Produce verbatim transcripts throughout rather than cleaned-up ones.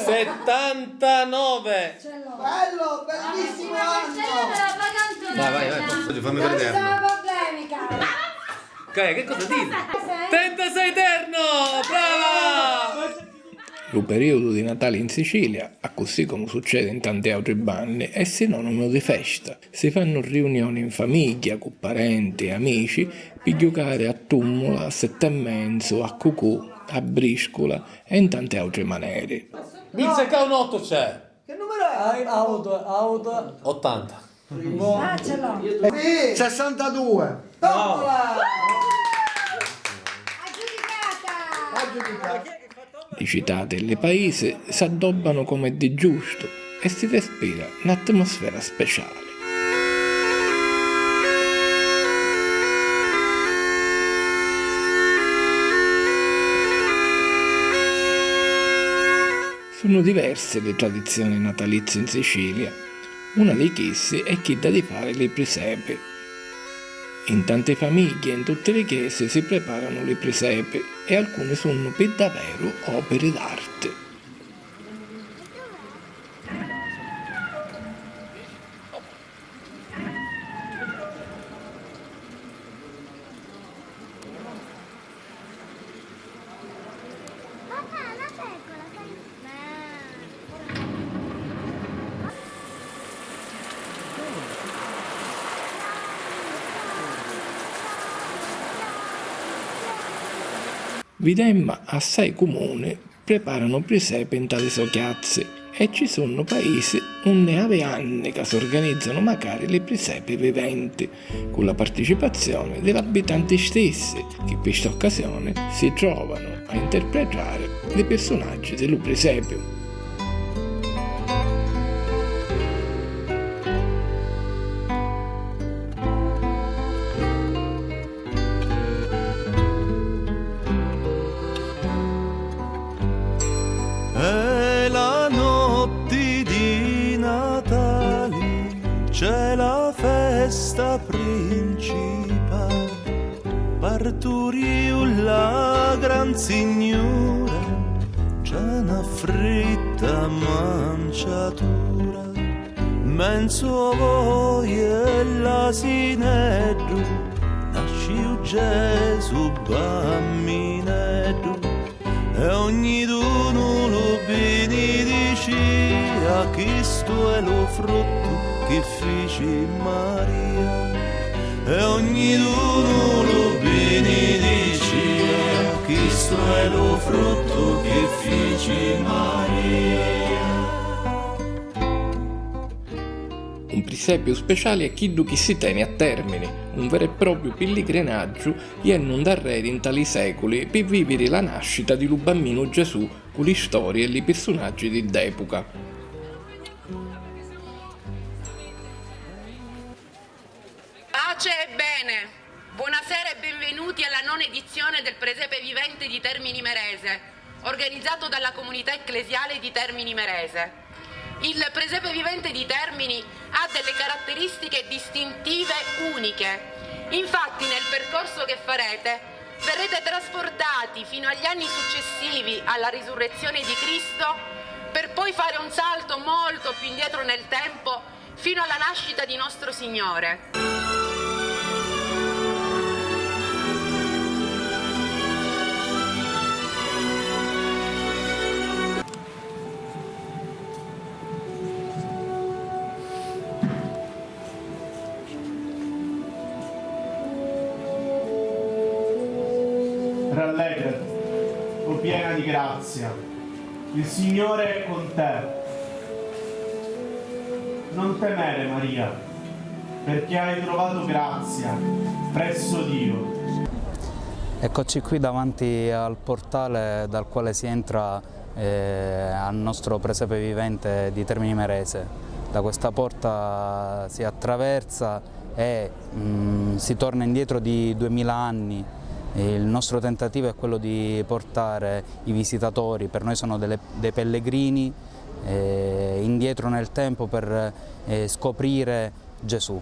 Settantanove. Bello, bellissimo anno! Vai, vai, vai, fammi vedere. Non ci sono problemi, caro. Che, che cosa dici? Trentasei terno! Brava! Lu perìudu di Natali in Sicilia, accussì comu succedi in tanti àutri banni, è sinònimu di festa. Si fannu riunioni in famigghia, cu parenti e amici, pi jucari a tùmmula, a sett'e menzu, a cucù, a brìscula e in tanti àutri maneri. Mizzica un ottu c'è! Che numero è? Auto, auto. Ottanta. Ah, ce l'ho. Sì. Sessantadue. Tombola! Aggiudicata! Aggiudicata. Li citati e li paisi s'addòbbanu comu è di giustu e si respira n'atmosfera speciali. Sunnu diversi li tradizioni natalizi in Sicilia. Una di chissi è chidda di fari li prisepi. In tanti famigghi e in tutti li chiesi si preparanu li prisepi e alcuni sunnu pi daveru opiri d'arti. Videmma assai cumuni preparanu prisepi nta li so chiazzi e ci sunnu paisi unni havi anni ca s'organizzanu macari li prisepi viventi, cu la participazioni di l'abbitanti stissi, chi pi st'occasioni si trovanu a interpretari li pirsunaggi di lu prisepiu. E la notti di Natali c'è la festa principali, parturiu la gran signura, c'è na fritta manciatura. Menzu a voi e l'asineddu, nasciu Gesù bammineddu, e ognidunu lu binidicia, chistu è lu fruttu chi fici Maria. E ognidunu lu binidicia, chistu è lu fruttu chi fici Maria. Un prisepiu speciali è chiddu chi si teni a tèrmini, un veru e propriu pilligrinaggiu, jennu ndarreri nta li sèculi pi vìviri la nàscita di lu Bamminu Gesù cu li storii e li pirsunaggi di dd'èpuca. Pace e bene! Buonasera e benvenuti alla nona edizione del Presepe Vivente di Termini Imerese, organizzato dalla Comunità Ecclesiale di Termini Imerese. Il Presepe Vivente di Termini ha delle caratteristiche distintive uniche. Infatti, nel percorso che farete, verrete trasportati fino agli anni successivi alla risurrezione di Cristo, per poi fare un salto molto più indietro nel tempo fino alla nascita di nostro Signore. Rallegrati, o piena di grazia, il Signore è con te. Non temere, Maria, perché hai trovato grazia presso Dio. Eccoci qui davanti al portale dal quale si entra, eh, al nostro presepe vivente di Termini Imerese. Da questa porta si attraversa e, mm, si torna indietro di duemila anni. Il nostro tentativo è quello di portare i visitatori, per noi sono delle, dei pellegrini, eh, indietro nel tempo per, eh, scoprire Gesù.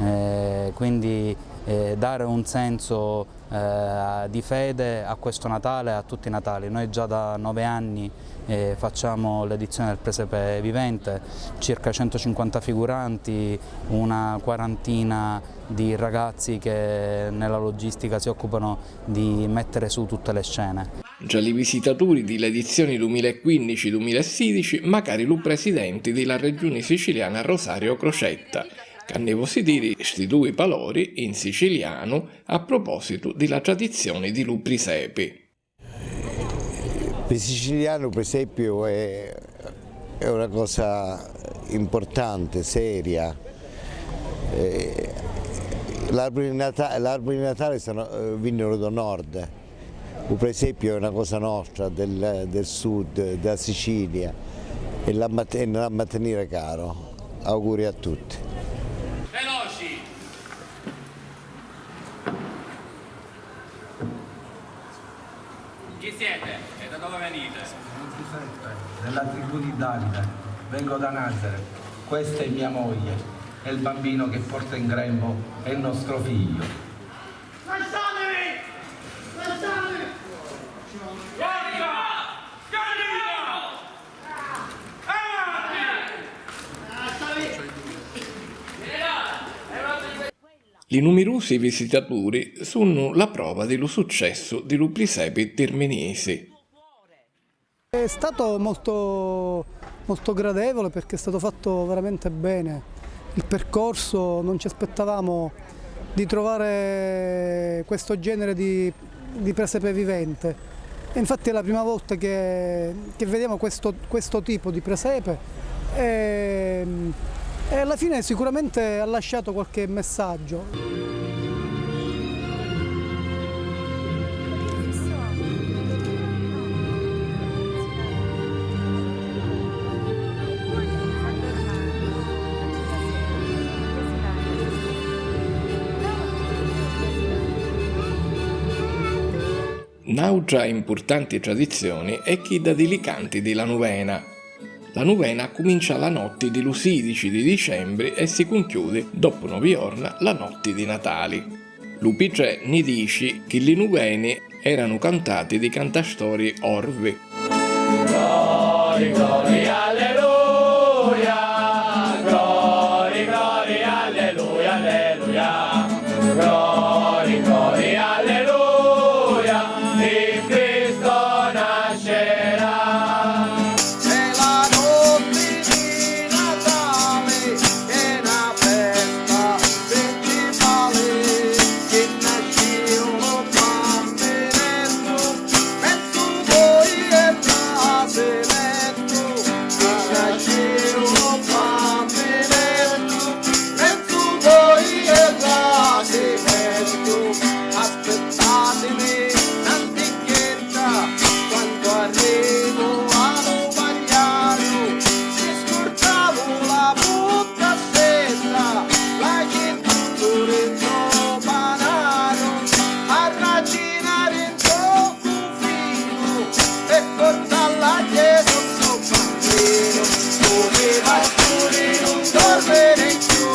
Eh, quindi eh, dare un senso, eh, di fede a questo Natale, a tutti i Natali. Noi già da nove anni, eh, facciamo l'edizione del Presepe Vivente, circa centocinquanta figuranti, una quarantina di ragazzi che nella logistica si occupano di mettere su tutte le scene. Ntra li visitaturi di l'edizioni dumila e quinnici dumila e sidici, macari lu presidenti di la Regioni Siciliana Rosario Crocetta, ca nni vosi diri sti dui palori in sicilianu a propositu di la tradizioni di lu prisepi. Pi sicilianu, pi esempiu, è, è una cosa importante, seria. Eh, l'alberi di Nata-, l'alberi di Natale sono, eh, vennero dal nord. U presepiu è una cosa nostra, del, del sud, della Sicilia, e la mat-, e la mantenere caro. Auguri a tutti. Veloci! Chi siete e da dove venite? Sono Giuseppe, della tribù di Davide. Vengo da Nazareth. Questa è mia moglie, e il bambino che porta in grembo è nostro figlio. Lasciatemi! Lasciatemi! Carica! Carica! Avanti! Lasciatemi! Li numirusi visitaturi sunnu la prova di lu successu di lu prisepi tirminisi. È stato molto, molto gradevole perché è stato fatto veramente bene il percorso, non ci aspettavamo di trovare questo genere di, di presepe vivente. E infatti è la prima volta che, che vediamo questo, questo tipo di presepe e, e alla fine sicuramente ha lasciato qualche messaggio. N'àutra impurtanti tradizioni è chidda di li canti di la nuvena. La nuvena accumincia la notti di lu sidici di dicembri e si cunchiudi, doppu novi jorna, la notti di Natali. Lu Pitrè nni dici chi li nuveni èranu cantati di cantastori orvi. Glori, glori, alleluia, glori, glori, alleluia, alleluia, glori, glori, alleluia, in Cristo nascerà. E la notti di Natali è na festa principali, chi nascìu lu bambineddu, menzu poi e trasimentu, chi nascìu lu bambineddu, menzu poi e trasimentu, aspettatimi n'anticchia. Quannu arrivu a lu pagliaru, si scurdavu la puttasedda, la jittu rinto panaru, a racina rinto cufinu, e portalla a Gesù stu bambinu, cu li pasturi nun dormiri cchiù,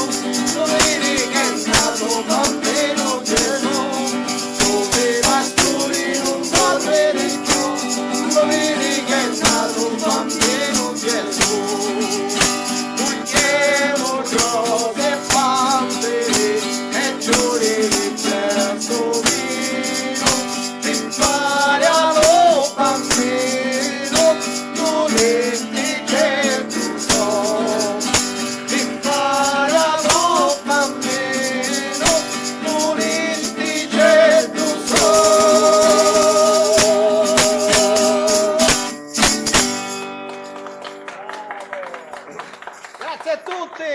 lu viri ch'è natu bambinu Gesù. Comu i pasturi nun dormiri cchiù, lu viri ch'è natu bambinu Gesù. Cugghiemu rosi e bambini e ciuri di certu vinu, pi fari a lu bambinu lu linticeddu so. Pi fari a lu bambinu lu linticeddu so. Grazie a tutti!